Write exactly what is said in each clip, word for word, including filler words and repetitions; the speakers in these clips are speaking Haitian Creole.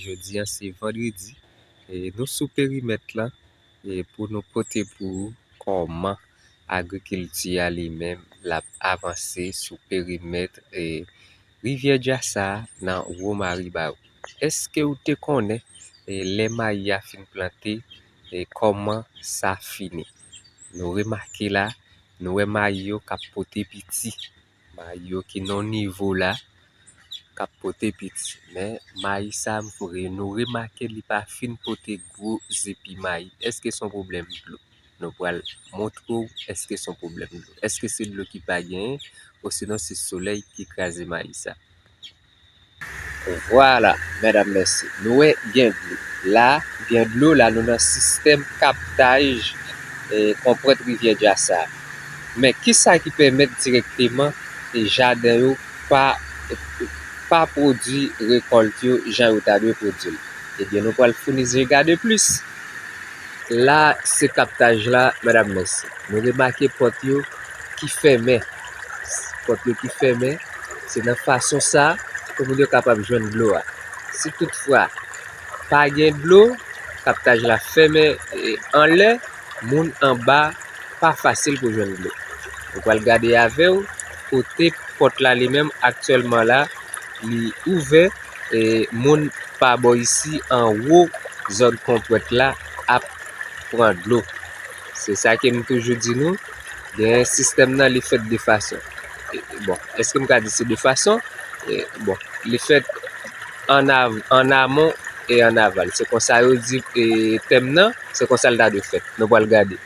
Jodi a se vandredi, e nou sou perimèt la, e pou nou pote pou ou kòman agrikilti a li menm l ap avanse sou perimèt, e, Rivyè Djasa a nan Wo Maribawou. Èske w te konnen, e, lè mayi a fin plante, e, kòman sa fini? Nou remake la, nou wè mayi yo k ap pote piti. Mayi yo ki nan nivo la, k ap pote piti. Men mayi sa, m re-, nou remake li pa fin pote gwo zepi mayi. Èske se yon pwoblèm dlo? Nou pral montre w èske se yon pwoblèm dlo. Èske se dlo ki pa genyen, osinon se solèy ki kraze mayi sa? Vwala, medam, mesye. Nou wè gen dlo. La, gen dlo, la nou nan sistèm kaptaj, e, konpwent Rivyè Djasa. Men kisa ki pèmèt dirèkteman, e, jaden yo pa, pa pwodui rekòlt yo jan yo ta dwe pwodui l? Ebyen, nou pral founi zega de plis. La, se kaptaj la, medam, mesye. Nou remake pòt yo ki fèmen. Pòt yo ki fèmen, se nan fason sa pou moun yo kapab jwenn dlo a. Si toutfwa pa gen dlo, kaptaj la fèmen, e, anlè, moun anba pa fasil pou jwenn dlo. Nou pral gade avè w kote pòt la li menm aktyèlman la, li ouvè, e moun pa bò isi anwo zòn konpwent la ap pran dlo. Se sa ke m toujou di nou, gen sistèm nan li fèt de fason. E, bon, èske m ka di se de fason? E, bon, li fèt an av-, an amon e an aval. Se konsa yo di, e, tèm nan, se konsa l ta dwe fèt. Nou pral gade.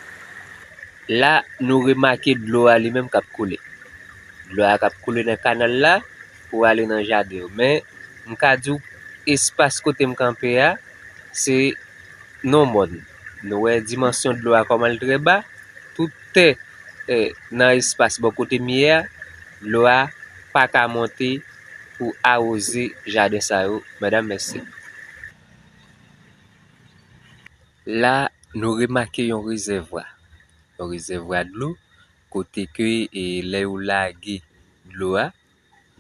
La, nou remake dlo a li menm k ap koule. Dlo a k ap koule nan kanal la pou ale nan jaden yo. Men, m ka di w, espas kote m kanpe a, se nan mòn. Nou wè dimansyon dlo a kòman l trè ba. Tout tè, eh, nan espas bò kote m ye a, dlo a pa ka monte pou awoze jaden sa yo, medam, mesye. La, nou remake yon rezèvwa. Yon rezèvwa dlo, kote ke, eh, lè yo lage dlo a,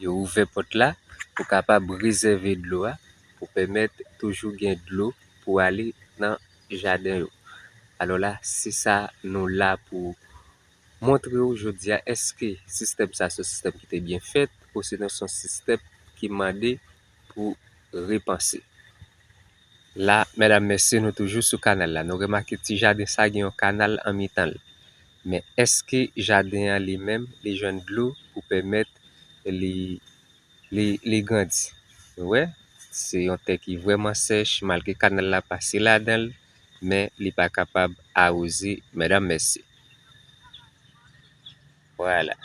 yo ouvè pòt la pou kapab rezève dlo a, pou pèmèt toujou gen dlo pou ale nan jaden yo. Alò la, se sa nou la pou montre w jodi a, èske sistèm sa se yon sistèm ki te byen fèt, osinon se yon sistèm ki mande pou repanse. La, medam, mesye, nou toujou sou kanal la. Nou remake ti jaden sa gen yon kanal an mitan l. Men èske jaden an li menm, li jwenn dlo pou pèmèt li, li, li grandi? Ou wè, se yon tè ki vrèman sèch, malgre kanal la pase ladan l, men li pa kapab awoze, medam, mesye. Vwala.